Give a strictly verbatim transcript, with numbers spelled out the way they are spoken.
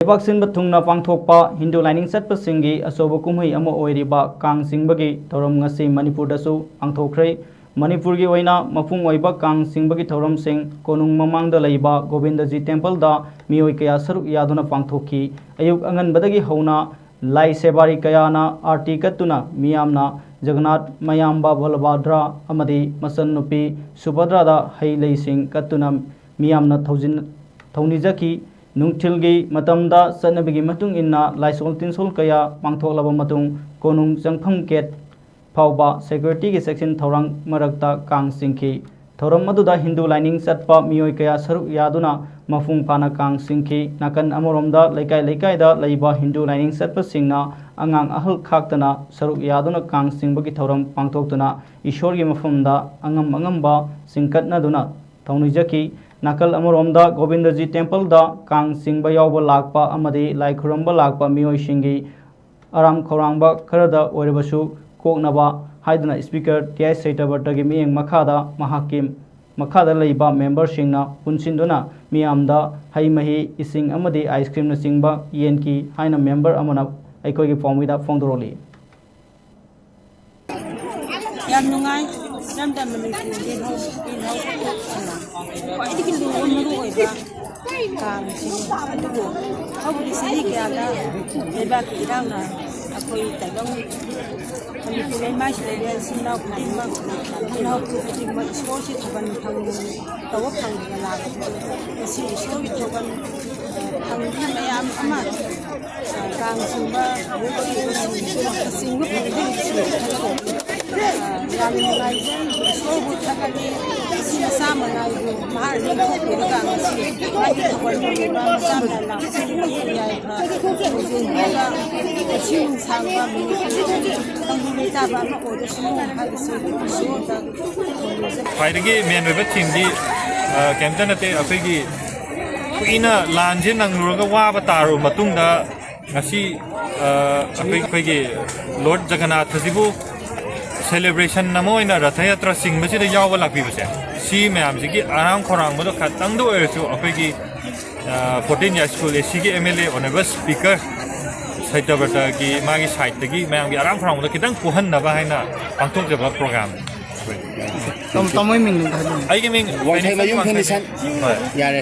ꯂꯩꯕꯥꯛ ꯁꯤꯟꯕ ꯊꯨꯡꯅ ꯄꯥꯡꯊꯣꯛꯄ ꯍꯤꯟꯗꯨ ꯂꯥꯏꯅꯤꯡ ꯆꯠꯄꯁꯤꯡꯒꯤ ꯑꯆꯧꯕ ꯀꯨꯝꯍꯩ ꯑꯃ ꯑꯣꯏꯔꯤꯕ ꯀꯥꯡ ꯆꯤꯡꯕꯒꯤ ꯊꯧꯔꯝ ꯉꯁꯤ ꯃꯅꯤꯄꯨꯔꯗꯁꯨ ꯄꯥꯡꯊꯣꯛꯈ꯭ꯔꯦ꯫ ꯃꯅꯤꯄꯨꯔꯒꯤ ꯑꯣꯏꯅ ꯃꯄꯨꯡ ꯑꯣꯏꯕ ꯀꯥꯡ ꯆꯤꯡꯕꯒꯤ ꯊꯧꯔꯝꯁꯤꯡ ꯀꯣꯅꯨꯡ ꯃꯃꯥꯡꯗ ꯂꯩꯕ ꯒꯣꯕꯤꯟꯗꯖꯤ ꯇꯦꯝꯄꯜꯗ ꯃꯤꯑꯣꯏ ꯀꯌꯥ ꯁꯔꯨꯛ ꯌꯥꯗꯨꯅ ꯄꯥꯡꯊꯣꯛꯈꯤ꯫ ꯑꯌꯨꯛ ꯑꯉꯟꯕꯗꯒꯤ ꯍꯧꯅ ꯂꯥꯏ ꯁꯦꯕꯥꯔꯤ ꯀꯌꯥꯅ ꯑꯥꯔꯇꯤ ꯀꯠꯇꯨꯅ ꯃꯤꯌꯥꯝꯅ ꯖꯒꯅꯥꯊ, ꯃꯌꯥꯝꯕ ꯕꯂꯚꯗ꯭ꯔ ꯑꯃꯗꯤ ꯃꯆꯟꯅꯨꯄꯤ ꯁꯨꯚꯗ꯭ꯔꯥꯗ ꯍꯩ ꯂꯩꯁꯤꯡ ꯀꯠꯇꯨꯅ ꯃꯤꯌꯥꯝꯅ ꯊꯧꯖꯤꯟ-, ꯊꯧꯅꯤꯖꯈꯤ꯫ ꯅꯨꯡꯊꯤꯜꯒꯤ ꯃꯇꯝꯗ ꯆꯠꯅꯕꯤꯒꯤ ꯃꯇꯨꯡ ꯏꯟꯅ ꯂꯥꯏꯁꯣꯜ ꯇꯤꯟꯁꯣꯜ ꯀꯌꯥ ꯄꯥꯡꯊꯣꯛꯂꯕ ꯃꯇꯨꯡ ꯀꯣꯅꯨꯡ ꯆꯪꯐꯝ ꯒꯦꯠ ꯐꯥꯎꯕ ꯁꯦꯀ꯭ꯌꯨꯔꯤꯇꯤꯒꯤ ꯆꯦꯛꯁꯤꯟ ꯊꯧꯔꯥꯡ ꯃꯔꯛꯇ ꯀꯥꯡ ꯆꯤꯡꯈꯤ꯫ ꯊꯧꯔꯝ ꯑꯗꯨꯗ ꯍꯤꯟꯗꯨ ꯂꯥꯏꯅꯤꯡ ꯆꯠꯄ ꯃꯤꯑꯣꯏ ꯀꯌꯥ ꯁꯔꯨꯛ ꯌꯥꯗꯨꯅ ꯃꯄꯨꯡ ꯐꯥꯅ ꯀꯥꯡ ꯆꯤꯡꯈꯤ꯫ ꯅꯥꯀꯟ ꯑꯃꯔꯣꯝꯗ ꯂꯩꯀꯥꯏ ꯂꯩꯀꯥꯏꯗ ꯂꯩꯕ ꯍꯤꯟꯗꯨ ꯂꯥꯏꯅꯤꯡ ꯆꯠꯄꯁꯤꯡꯅ ꯑꯉꯥꯡ ꯑꯍꯜ ꯈꯥꯛꯇꯅ ꯁꯔꯨꯛ ꯌꯥꯗꯨꯅ ꯀꯥꯡ ꯆꯤꯡꯕꯒꯤ ꯊꯧꯔꯝ ꯄꯥꯡꯊꯣꯛꯇꯨꯅ ꯏꯁꯣꯔꯒꯤ ꯃꯐꯝꯗ ꯑꯉꯝ ꯑꯉꯝꯕ ꯆꯤꯡꯀꯠꯅꯗꯨꯅ ꯊꯧꯅꯤꯖꯈꯤ꯫ ꯅꯥꯀꯜ ꯑꯃꯔꯣꯝꯗ ꯒꯣꯕꯤꯟꯗꯖꯤ ꯇꯦꯝꯄꯜꯗ ꯀꯥꯡ ꯆꯤꯡꯕ ꯌꯥꯎꯕ ꯂꯥꯛꯄ ꯑꯃꯗꯤ ꯂꯥꯏ ꯈꯨꯔꯨꯝꯕ ꯂꯥꯛꯄ ꯃꯤꯑꯣꯏꯁꯤꯡꯒꯤ ꯑꯔꯥꯝ ꯈꯧꯔꯥꯡꯕ ꯈꯔꯗ ꯑꯣꯏꯔꯕꯁꯨ ꯀꯣꯛꯅꯕ ꯍꯥꯏꯗꯨꯅ ꯁ꯭ꯄꯤꯀꯔ ꯇꯤ ꯑꯥꯏ ꯁꯩꯇꯕ꯭ꯔꯇꯒꯤ ꯃꯤꯠꯌꯦꯡ ꯃꯈꯥꯗ ꯃꯍꯥꯛꯀꯤ ꯃꯈꯥꯗ ꯂꯩꯕ ꯃꯦꯝꯕꯔꯁꯤꯡꯅ ꯄꯨꯟꯁꯤꯟꯗꯨꯅ ꯃꯤꯌꯥꯝꯗ ꯍꯩ ꯃꯍꯤ, ꯏꯁꯤꯡ ꯑꯃꯗꯤ ꯑꯥꯏꯁ ꯀ꯭ꯔꯤꯝꯅꯆꯤꯡꯕ ꯌꯦꯟꯈꯤ ꯍꯥꯏꯅ ꯃꯦꯝꯕꯔ ꯑꯃꯅ ꯑꯩꯈꯣꯏꯒꯤ ꯄꯥꯎꯃꯤꯗ ꯐꯣꯡꯗꯣꯔꯛꯂꯤ꯫ ꯌꯥꯝ ꯅꯨꯡꯉꯥꯏ꯫ ꯏꯔꯝꯗꯝ ꯃꯅꯤꯄꯨꯔꯒꯤ ꯍꯧ-, ꯏꯍꯧ ꯈ꯭ꯋꯥꯏꯗꯒꯤ ꯂꯨꯕ ꯃꯔꯨ ꯑꯣꯏꯕ ꯀꯥꯡꯁꯤꯅꯤ꯫ ꯑꯗꯨꯕꯨ ꯍꯧꯈꯤꯕ ꯆꯍꯤ ꯀꯌꯥꯗ ꯂꯩꯕꯥꯛꯀꯤ ꯏꯔꯥꯡꯅ ꯑꯩꯈꯣꯏ ꯇꯥꯏꯕꯪ ꯃꯅꯤꯄꯨꯔ ꯂꯩꯃꯥꯏꯁꯤꯗ ꯂꯩꯕ ꯏꯆꯤꯟ ꯏꯅꯥꯎ ꯈꯨꯗꯤꯡꯃꯛ, ꯏꯅꯥꯎꯄꯤ ꯈꯨꯗꯤꯡꯃꯛ ꯏꯁꯣꯔꯁꯤ ꯊꯥꯕꯜ ꯐꯪ-, ꯇꯧꯕ ꯐꯪꯗꯅ ꯂꯥꯛꯄꯗꯨ ꯉꯁꯤ ꯏꯁꯣꯔꯒꯤ ꯊꯧꯒꯜ, ꯑ, ꯐꯪꯗꯨꯅ ꯃꯌꯥꯝ ꯑꯃ, ꯑ, ꯀꯥꯡ ꯆꯤꯡꯕ, ꯆꯤꯡꯕ ꯐꯪꯗꯕꯁꯤꯡ, ꯑ, ꯌꯥꯝꯅ ꯅꯨꯡꯉꯥꯏꯖꯩ꯫ ꯏꯁꯣꯔꯕꯨ ꯊꯥꯒꯠꯂꯤ꯫ ꯉꯁꯤ ꯃꯆꯥ ꯃꯉꯥꯏꯕꯨ ꯃꯍꯥꯛ ꯂꯦꯡꯊꯣꯛꯄꯤꯔꯒ ꯉꯁꯤ ꯃꯥꯒꯤ ꯊꯧꯒꯜ ꯇꯧꯔꯤꯕ ꯃꯆꯥ ꯃꯌꯥꯝ ꯂꯥꯛꯄꯁꯤꯡ ꯌꯥꯏꯐ ꯌꯦꯡꯕꯤꯔꯒ ꯄꯨꯟꯁꯤ ꯅꯨꯡꯁꯥꯡꯕ ꯃꯅꯤꯄꯨꯔꯒꯤ ꯇꯪꯗꯨ ꯂꯩꯇꯥꯕ ꯑꯃ ꯑꯣꯏꯔꯁꯅꯨ ꯍꯥꯏꯕꯁꯤ ꯏꯁꯣꯔꯗ ꯈ꯭ꯋꯥꯏꯗꯒꯤ ꯃꯦꯟ ꯑꯣꯏꯕ ꯊꯤꯝꯗꯤ, ꯑ, ꯀꯩꯝꯇ ꯅꯠꯇꯦ, ꯑꯩꯈꯣꯏꯒꯤ ꯀꯨꯏꯅ ꯂꯥꯟꯁꯦ ꯅꯪꯂꯨꯔꯒ ꯋꯥꯕ ꯇꯥꯔꯕ ꯃꯇꯨꯡꯗ ꯉꯁꯤ, ꯑ, ꯑꯩꯈꯣꯏ, ꯑꯩꯈꯣꯏꯒꯤ ꯂꯣꯔꯗ ꯖꯒꯅꯥꯊꯁꯤꯕꯨ ꯁꯦꯂꯦꯕ꯭ꯔꯦꯁꯟ ꯑꯃ ꯑꯣꯏꯅ ꯔꯊ ꯌꯥꯇ꯭ꯔꯥ ꯆꯤꯡꯕꯁꯤꯗ ꯌꯥꯎꯕ ꯂꯥꯛꯄꯤꯕꯁꯦ, ꯁꯤ ꯃꯌꯥꯝꯁꯤꯒꯤ ꯑꯔꯥꯝ ꯈꯧꯔꯥꯡꯕꯗꯣ ꯈꯇꯪꯗ ꯑꯣꯏꯔꯁꯨ ꯑꯩꯈꯣꯏꯒꯤ ꯐꯣꯔꯇꯤꯟ ꯌꯥꯏꯁ꯭ꯀꯨꯜ ꯑꯦ ꯁꯤꯒꯤ M L A honourable speaker ꯁꯇ꯭ꯌꯕ꯭ꯔꯇꯒꯤ ꯃꯥꯒꯤ ꯁꯥꯏꯠꯇꯒꯤ ꯃꯌꯥꯝꯒꯤ ꯑꯔꯥꯝ ꯈꯧꯔꯥꯡꯕꯗ ꯈꯤꯇꯪ ꯀꯣꯛꯍꯟꯅꯕ ꯍꯥꯏꯅ ꯄꯥꯡꯊꯣꯛꯆꯕ ꯄ꯭ꯔꯣꯒ꯭ꯔꯥꯝ꯫ ꯇꯥꯃꯣ, ꯇꯥꯃꯣꯒꯤ ꯃꯤꯡꯗꯣ ꯑꯝꯇ ꯍꯥꯏꯕꯤꯌꯨ꯫ ꯑꯩꯒꯤ ꯃꯤꯡ ꯋꯥꯡꯈꯩ ꯃꯌꯨꯝ ꯐꯦꯃꯤꯁꯟ꯫ ꯍꯣꯏ꯫ ꯌꯥꯔꯦ꯫